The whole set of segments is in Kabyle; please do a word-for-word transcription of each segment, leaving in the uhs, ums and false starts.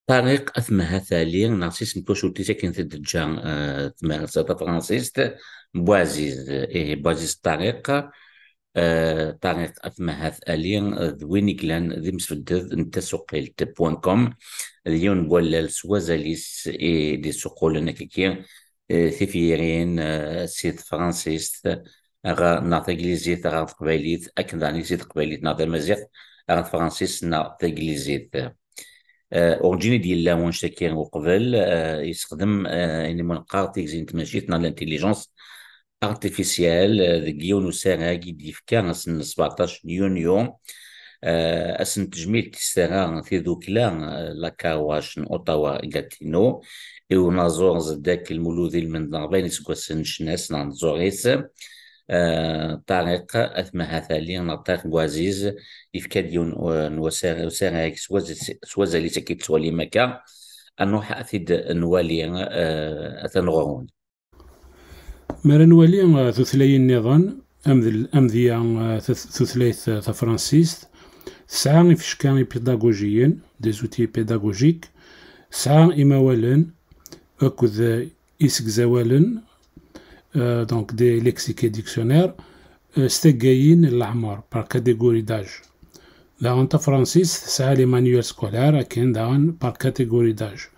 Ṭariq At Mahat Ali, neɣ s isem n twacult-is akken t-id-teǧǧa, eh, tmert tafransist, Buɛziz, ihi Buɛziz Ṭariq, eh, Ṭariq At Mahat Ali, eh, d win i yellan d imsebded n tasuqilt point com, d yiwen n wallal s wazal-is i d-issuqqulen akkaki, eh, tifyirin, eh, si tefransist, ɣer, neɣ taglizit ɣer teqbaylit, akken daɣen i si teqbaylit neɣ tamaziɣt ɣer tefransist neɣ taglizit. Eh, urǧin i d-yella wanect-agi uqbel, eh, yessexdem, eh, ayen imu neqqar tigzi n tmacint neɣ l'intelligence artificielle, eh, deg yiwen usarag i d-yefka ass n sbeɛṭac n yunyu, eh, ass n tejmilt tis tara tidukla, eh, la Car Wash n Ottawa Gatineau, i unaẓur Zeddak Lmulud ilmend n ṛebɛin iseggasen n ccna-s neɣ n tẓuri-s. Eh, Ṭariq At Mahat Ali neɣ Ṭariq Buɛziz yefka-d yiwen, eh, n wasa-, usarag s waz-, s wazal-is akken tettwalim akka. Ad nruḥ ad t-id-nwali, eh, atan ɣur-wen. Mi ara nwali, eh, tutlayin nniḍen, amdel-, amedya, eh, tut-, tutlayt, eh, tafransist, tesɛa ifecka ipidagujyiyen, des outils pédagogiques, tesɛa imawalen akked, eh, isegzawalen, euh, donc des lexiques et dictionnaires, euh, s taggayin n leɛmer, par catégorie d'âge. Daɣen tafransist tesɛa les manuels scolaires, akken daɣen par catégorie d'âge.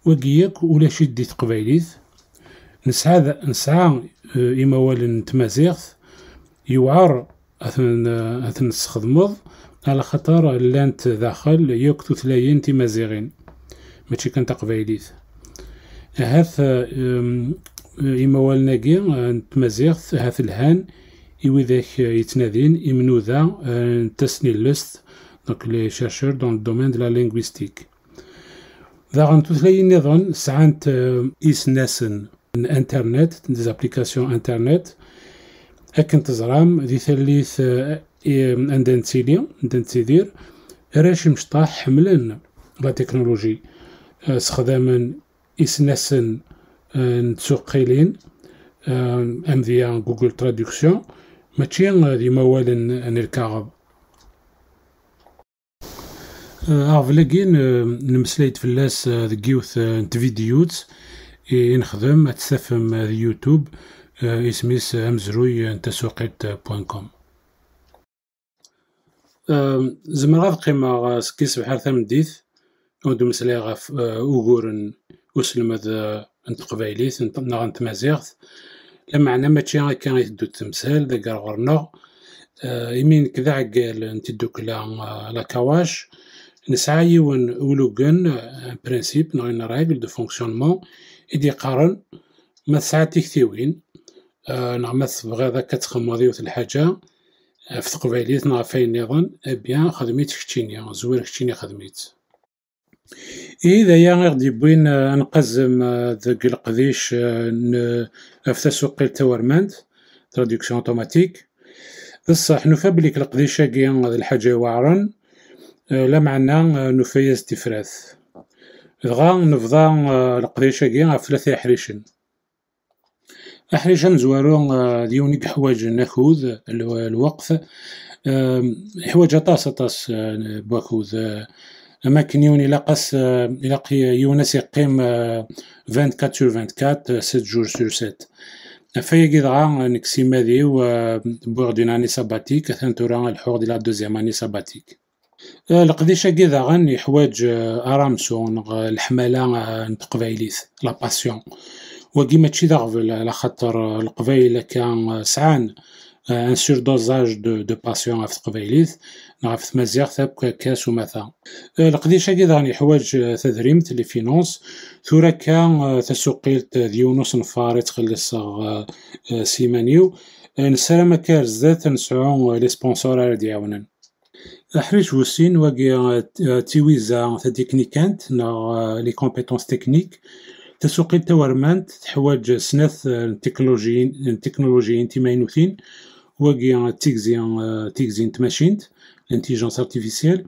Wagi yakk ulac-it di teqbaylit. Nesɛa d-, nesɛa, euh, imawalen n tmaziɣt, yewɛer ad ten-, ad ten-tesxedmeḍ, ala xaṭer llant daxel yakk tutlayin timaziɣin, mačči kan taqbaylit. Ahat, em, imawalen-agi, eh, n tmaziɣt, ahat lhan i widak, eh, yettnadin imnuda, eh, n tesnilest, donc les chercheurs dans le domaine de la linguistique. Daɣen tutlayin nniḍen sɛant, eh, isnasen n internet, des applications internet. Akken teẓram, di tallit, eh, i, anda nettili, anda nettidir, arrac imecṭaḥ ḥemmlen la technologie. Eh, sexdamen isnasen, eh, n tsuqqilin, eh, amedya Google Traduction, mačči, eh, d imawalen n lkaɣeḍ. Eh, aɣbel-agi n-, nemmeslay-d fell-as, eh, deg yiwet, eh, n tvidyut i, i nexdem, ad tt-tafem, eh, di YouTube, eh, isem-is, eh, amezruy n tasuqilt point com. Eh, zemreɣ ad qqimeɣ, eh, seg ṣṣbeḥ ar tameddit, ur d-mmeslayeɣ ɣef, eh, uguren uselmed, eh, n teqbaylit n t-, neɣ n tmaziɣt. Lameɛna mačči akka i teddu temsal deg ɣer ɣur-neɣ. Eh, imi nekk d aɛeggal n tiddukla, eh, la Kawac, nesɛa yiwen ulugen, eh, un principe neɣ une règle de fonctionnement i d-yeqqaren ma tesɛiḍ tiktiwin, eh, neɣ ma tebɣiḍ akka ad txemmeḍ yiwet lḥaǧa, eh, ɣef teqbaylit neɣ ɣef wayen nniḍen, eh bien, xdem-itt keččini, zwir keččini, xdem-itt. Ihi d aya i ɣ-d-yewwin, eh, ad nqazem, eh, deg leqdic, eh, n, ɣef tasuqilt tawurmant, traduction automatique. D ṣṣeḥ, nufa belli leqdic-agi d lḥaǧa iweɛren, eh, lameɛna, eh, nufa-yas-d tifrat. Dɣa nebḍa, eh, leqdic-agi ɣef tlata iḥricen. Aḥric amezwaru, eh, d yiwen i yeḥwaǧen akud, lw-, lweqt. Eh, yeḥwaǧ aṭas, aṭas, eh, n wakud. Eh, am akken yiwen ilaq-as, eh, ilaq i-, yiwen ad s-yeqqim, eh, vingt-quatre sur vingt-quatre, eh, sept jours sur sept. Ɣef wayagi dɣa, eh, nekk s imal-iw, eh, wwiɣ-d une année sabbatique, atan tura leḥḥuɣ di la deuxième année sabbatique. Eh, leqdic-agi daɣen yeḥwaǧ, eh, aramsu neɣ, eh, leḥmala, eh, n teqbaylit, la passion. Wagi mačči d aɣbel, ala xaṭer, eh, Leqbayel akka, eh, sɛan, eh, un surdosage de, de passion ɣef teqbaylit, neɣ ɣef tmaziɣt akk akka s umata. Eh, leqdic-agi daɣen yeḥwaǧ, eh, tadrimt, les finances. Tura akka, eh, tasuqilt, eh, d yiwen usenfar i ttxelliṣeɣ, eh, eh, s iman-iw. Eh, nessaram akka ar zdat ad nesɛu, eh, les sponsors ara d-iɛawnen. Aḥric bu sin, wagi, eh, d tiwiza tatiknikant, neɣ, eh, les compétences techniques. Tasuqilt tawurmant teḥwaǧ snat, eh, n teknolojiyin, n teknolojiyin timaynutin, wagi, eh, d tigzi, eh, tigzi n tmacint, l'intelligence artificielle,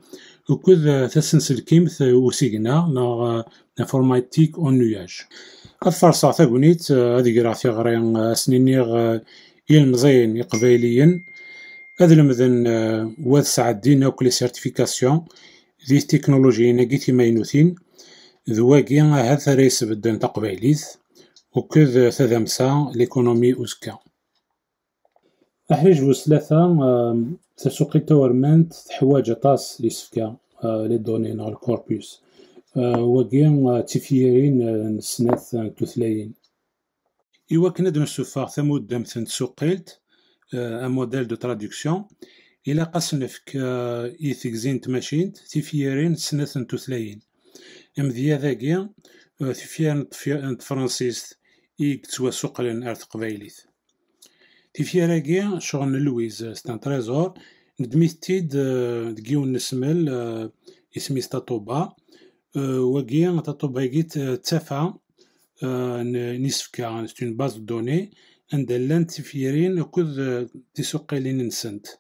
akked, eh, tasenselkimt, eh, usigna, neɣ, eh, l'informatique en nuage. Ad farṣeɣ tagnit, eh, ad greɣ tiɣri, eh, ad sen-iniɣ, eh, ilemẓiyen iqbayliyen ad lemden, eh, u ad sɛeddin akk les certifications di teknolojiyin-agi timaynutin, D wagi ahat ara yesbedden taqbaylit, akked tadamsa, l'économie uzekka. Aḥric bu tlata, tasuqilt tawurmant teḥwaǧ aṭas isefka, les données neɣ le corpus. Wagi d tifyirin n snat n tutlayin. Iwakken ad d-nessuffeɣ tamudemt n tsuqilt, un modèle de traduction, ilaq ad s-nefk i tegzi n tmacint tifyirin n snat n tutlayin. Amedya dagi, tifyar n tefransist i yettwasuqlen ar teqbaylit. Tifyar-agi ccɣel n Louise, c'est un trésor, neddem-it-id deg yiwen n smel, isem-is Tatoba. Wagi, Tatoba-agi d tafa n isefka, c'est une base de données anda llant tifyirin akked tisuqilin-nsent.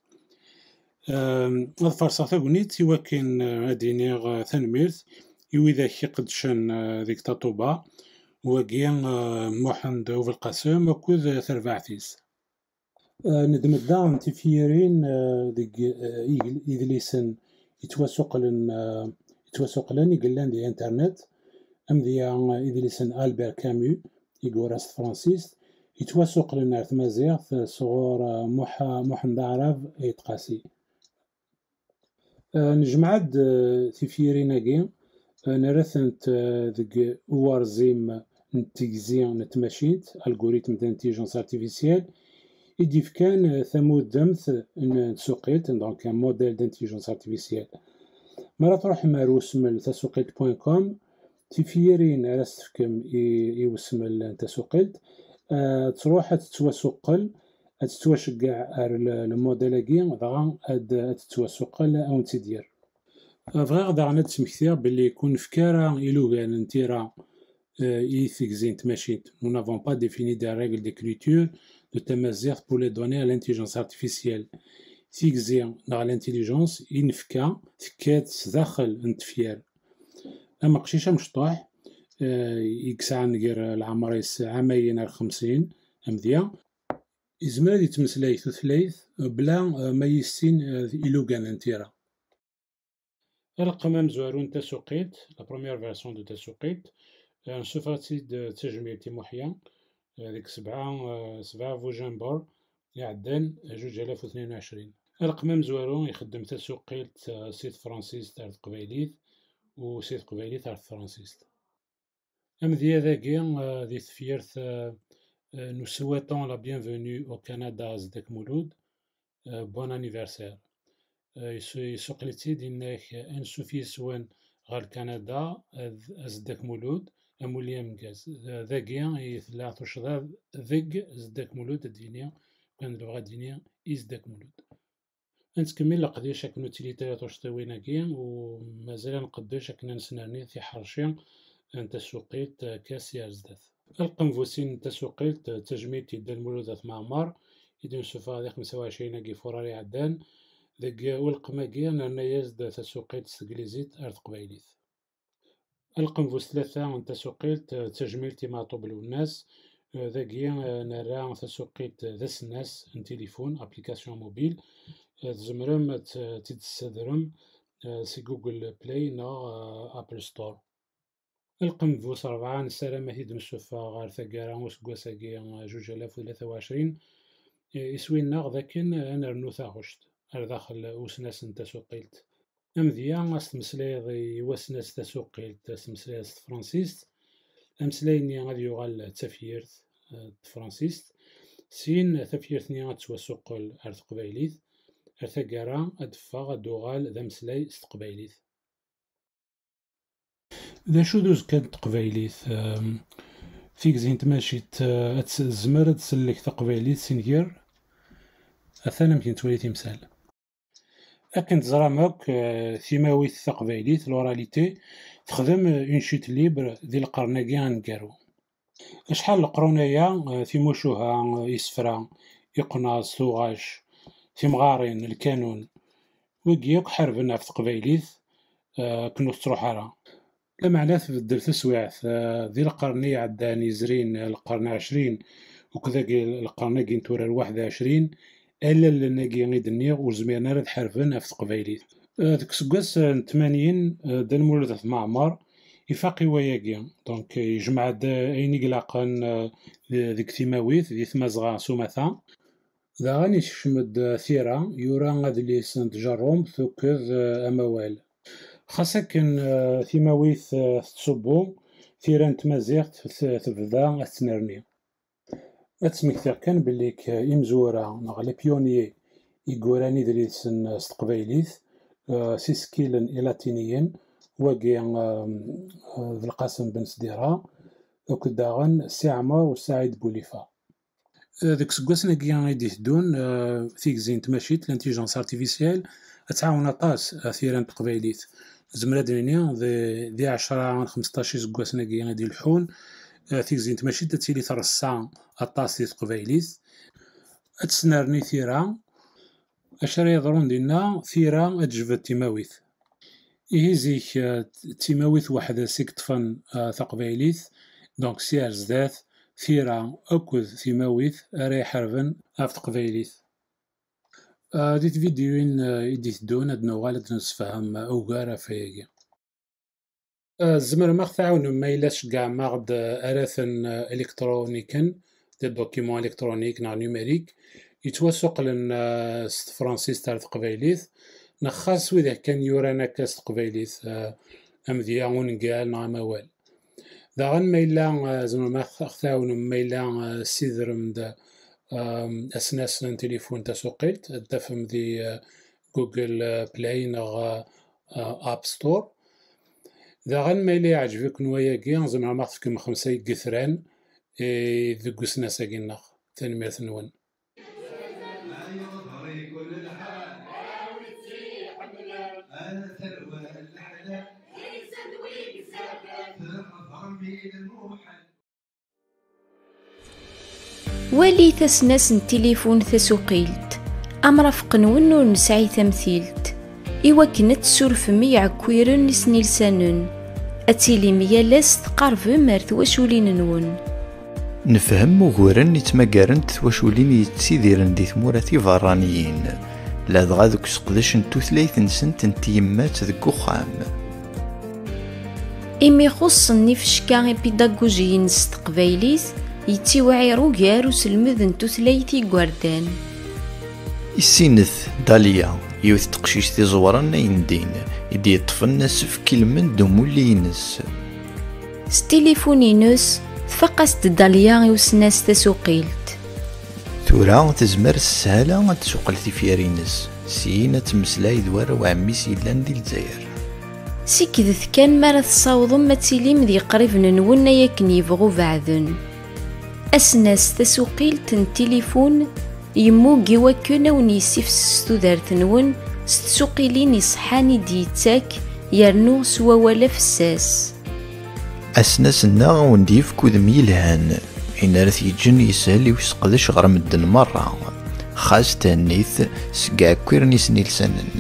Ad farṣeɣ tagnit i wakken ad iniɣ tanemmirt i widak iqeddcen deg Tatoba, wagi Muḥend Ubelqasem akked terbaɛt-is. Neddem-d daɣen tifyirin deg idlisen yettwasuqlen i yellan di internet, amedya idlisen Albert Camus i yura s tefransist, yettwasuqlen ar tmaziɣt sɣur Muḥend Aɛrab Ayt Qasi. Nejmeɛ-d tifyirin-agi, nerra-tent deg uwerẓim n tegzi n tmacint, algorithme d'intelligence artificielle, i d-yefkan tamudemt n tsuqilt, donc un modèle d'intelligence artificielle. Mi ara truḥem ar usmel tasuqilt point com, tifyirin ara s-tefkem i usmel n tasuqilt, ad truḥ ad tettwasuqqel, ad tettwaceggeɛ ar le modèle-agi, dɣa ad tettwasuqqel, ad wen-tt-id-yerr. Bɣiɣ daɣen ad d-smektiɣ belli ur nefki ara ilugan n tira i tegzi n tmacint. Nous n'avons pas défini des règles d'écriture de tamaziɣt pour les donner à l'intelligence artificielle. Tigzi neɣ l'intelligence i nefka tekka-d sdaxel n tefyar. Am uqcic amecṭuḥ i yesɛan gar leɛmer-is ɛamayen ar xemsin, amedya, yezmer ad yettmeslay tutlayt bla ma yissin ilugan n tira. Rqem amezwaru n tasuqilt, la première version de tasuqilt, nsuffeɣ-tt-id d tajmilt i Muḥya deg sebɛa, sebɛa Vujember iɛeddan, zuǧ alaf u tnin u ɛecrin. Rqem amezwaru ixeddem tasuqilt si tefransist ar teqbaylit u si teqbaylit ar tefransist. Amedya dagi di tefyirt, nous souhaitons la bienvenue au Canada à Zedek Mouloud, bon anniversaire. Yessuqel-itt-id, yenna-ak ansuf yes-wen ɣer Kanada, a Zedek Mouloud, amulli ameggaz. Dagi i tella tuccḍa deg Zedek Mouloud, ad d-yini, kan lebɣa ad d-yini i Zedek Mouloud. Ad nettkemmil leqdic akken ur ttilint ara tuccḍiwin-agi, u mazal ad nqeddec akken ad nesnerni tiḥerci n tasuqilt akka si ar zdat. Rqem bu sin n tasuqilt, tajmilt i Dda Lmulud At Mɛemmer i d-nsuffeɣ di xemsa u ɛecrin agi furar iɛeddan. Deg ulqem-agi nerna-yas-d tasuqilt s teglizit ar teqbaylit. Rqem bu tlata n tasuqilt, tajmilt i Meɛṭub Lwennas. Dagi nerra tasuqilt d asnas n tilifun, application mobile. Tzemrem ad tt-id-tessadrem si Google Play neɣ Apple Store. Rqem bu rebɛa, nessaram ad t-id-nsuffeɣ ɣer taggara useggas-agi zuǧ alaf u tlata u ɛecrin. Iswi-nneɣ d akken ad nernu taɣect ar daxel usnas n tasuqilt. Amedya, ad s-tmeslayeḍ i wasnas tasuqilt, ad s-tmeslayeḍ s tefransist. Ameslay-nni ad yuɣal d tafyirt n tefransist. Syin, tafyirt-nni ad tettwasuqqel ar teqbaylit. Ar taggara, ad d-teffeɣ, ad d-tuɣal d ameslay s teqbaylit. D acu d uzekka n teqbaylit? Tigzi n tmacint, ad tezmer ad tsellek taqbaylit si nnger? Atan amek nettwali timsal. Akken teẓram akk, timawit taqbaylit, l'oralité, texdem une chute libre di lqern-agi aneggaru. Acḥal leqrun aya, timucuha, isefra, iqnaẓ, tuɣac, timɣarin, lkanun, wigi akk ḥarben ɣef teqbaylit, akken ur tettruḥ ara. Lameɛna tbeddel teswiɛt, di lqern i iɛeddan yezrin, lqern ɛecrin, uked agi lqern-agi n tura lwaḥed ɛecrin, alalen-agi i d-nniɣ ur zmiren ara ad ḥarben ɣef teqbaylit. Deg useggas n tmanyin, Dda Lmulud At Mɛemmer Ifaq i wayagi. Donc, yejmeɛ-d ayen i ilaqen, euh, deg timawit, di tmazɣa s umata. Daɣen yekcem-d tira, yura adlis n tjerrumt akked, euh, amawal. Xas akken, euh, timawit, euh, tettṣubbu, tira n tmaziɣt t-, tebda ad tettnerni. Ad smektiɣ kan belli k-, imezwura neɣ les pionniers i yuran idlisen s teqbaylit, eh, s isekkilen ilatiniyen, wagi, eh, d Lqasem Ben Sdira, akked daɣen Si Ɛmer u Saɛid Bulifa. Eh, deg iseggasen-agi i d-iteddun, eh, tigzi n tmacint, l'intelligence artificielle, ad tɛawen aṭas, eh, tira n teqbaylit. Nezmer ad d-nini di, di ɛecra neɣ xmesṭac iseggasen-agi i d-ileḥḥun, eh, tigzi n tmacint ad tili treṣṣa aṭas di teqbaylit. Ad tesnerni tira. Acu ara yeḍrun dinna? Tira ad tejbed timawit. Ihi zik, eh, d timawit weḥd-s i yeṭṭfen, eh, taqbaylit. Donc, si ar zdat, tira akked timawit ara iḥarben ɣef teqbaylit. Eh, di tvidyuyin, eh, i d-iteddun ad nuɣal ad d-nessefhem ugar ɣef wayagi. Eh, tzemrem ad ɣ-tɛawnem ma yella tceggɛem-aɣ-d, eh, araten, eh, iliktṛuniken, des documents électroniques neɣ numériques, yettwasuqlen, eh, s tefransist ar teqbaylit, neɣ xas wid kan yuran akka s teqbaylit, eh, amedya, ungal neɣ amawal. Daɣen ma yella, eh, tzemrem ad ɣ-, ɣ-tɛawnem ma yella, eh, tessidrem-d, eh, asnas n tilifun tasuqilt, ad t-tafem di, eh, Google, eh, Play neɣ, eh, eh, App Store. Daɣen ma yella yeɛǧeb-iken wayagi, tzemrem ad ɣ-tefkem xemsa n yitran, eh, deg usnas-agi-nneɣ. Tanemmirt-nwen. Walit asnas n tilifun tasuqilt. Amrafeq-nwen ur nesɛi tamtilt, iwakken ad tessurfem iɛekkiren isnilsanen, ad tilim yal ass tqarbem ar twaculin-nwen. Nefhem uguren i ttmagarent twaculin yettidiren di tmura tiberraniyin, ladɣa deg useqdec n tutlayt-nsent n tyemmat deg uxxam. Imi xuṣṣen ifecka ipidagujiyen s teqbaylit, yettiwɛir ugar uselmed n tutlayt igerdan. Issinet Dahlia, yiwet n teqcict iẓewren ayendin, i d-yeṭṭfen asefk ilmend d umulli-ines. S tilifun-ines, tfaq-as-d Dahlia i usnas tasuqilt. Tura tezmer s sshala ad tsuqel tifyar-ines, syin ad temmeslay d warraw ɛemmi-s yellan di Lezzayer. Sikdet kan mi ara tessawḍem ad tilim d yeqriben-nwen ay akken yebɣu beɛden. Asnas tasuqilt n tilifun yemmug i wakken ad wen-yessifses tudert-nwen s tsuqilin iṣeḥḥan i d-yettak, yernu s wawal afessas. Asnas-nneɣ ad wen-d-yefk udem yelhan, ayen ara t-yeǧǧen yeshel i useqdec ɣer medden merra, xas thennit seg iɛekkiren isnilsanen.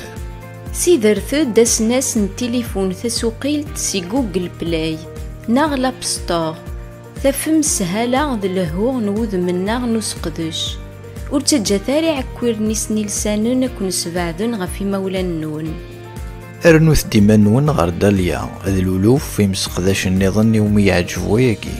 Sidret-d asnas n tilifun tasuqilt si Google Play neɣ l'App Store. Tafem sshala d lehhu n wudem-nneɣ n useqdec. Ur ttaǧǧat ara iɛekkiren isnilsanen ad ken-sbeɛden ɣef imawlan-nwen. Rnut-d iman-nwen ɣer Dahlia d luluf imseqdacen nniḍen iwumi yeɛǧeb wayagi.